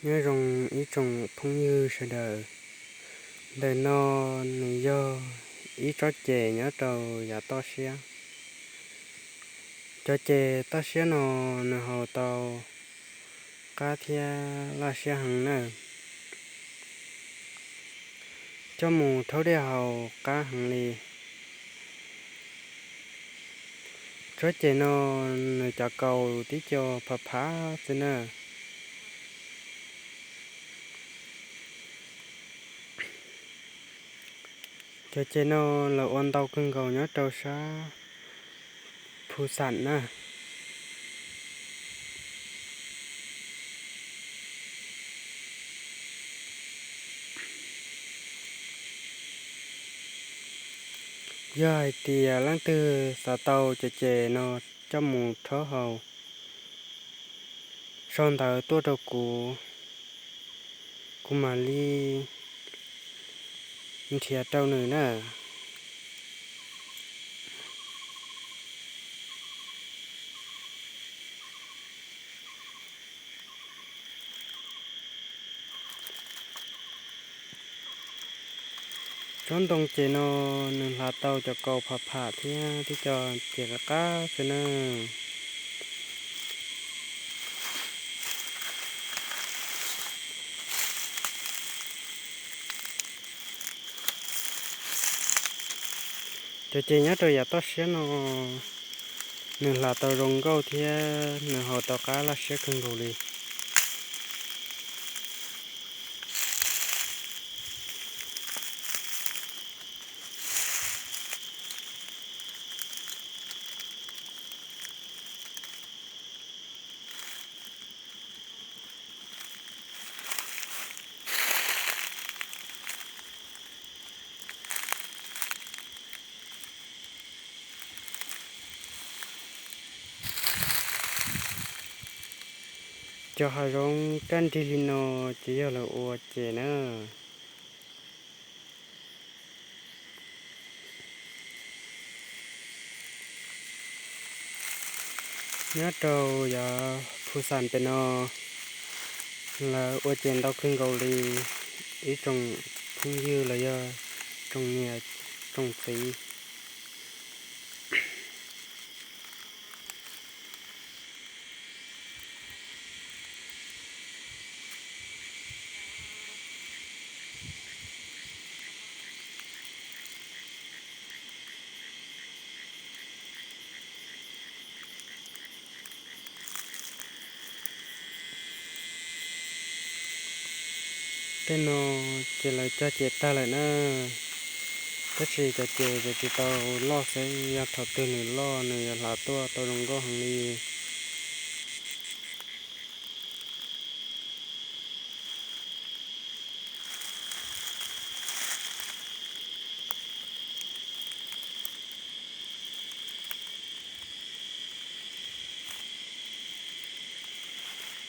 Nyob zoo ib tsoom phooj ywg sawv daws, ntawm no nws yog ib tsob ceg nyob rau yav toj siab. Cov ceg toj siab no nws haus tau qab thiab laj siab heev na. Coj mus rhaub dej haus qab heev li. Tsob ceg no nws cov kaus tib co phav phav xwb na. Cov ceg no lawv ua ntau kawg nkaus nyob rau sab Phu Xam na. Yog hais tias leej twg xav tau cov ceg no coj mus rhaub haus, sau ntawv tuaj rau kuv, kuv mam li nrhiav rau nws na. Tsob ntoo ceg no nws hlav tau cov kaus pham pham thiab tib co ceg qab qab xwb na. Cov ceg nyob rau yav toj siab no nws hlav tau zoo nkauj thiab nws haus tau qab laj siab kawg nkaus li. Cov hav zoov kaj nrig li no ces yog lawv ua ceg na. Nyob rau yav Phu Xam pem no, lawv ua ceg ntau kawg nkaus li ib tsoom phooj ywg los yog tsoom niam tsoom txiv. Tej no ces lawv cog ceg tag lawm na, tab sis cov ceg ces tsis tau loj xwb, yog thaum twg nws loj nws yuav hlav tuaj tau zoo nkauj heev li.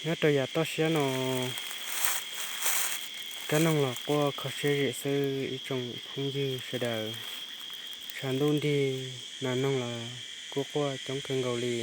Nyob rau yav toj siab no, kab noog los quaj kho siab zim xwb ib tsoom phooj ywg sawv daws. Tshav ntuj nrig nas noog los kuj quaj coob kawg nkaus li.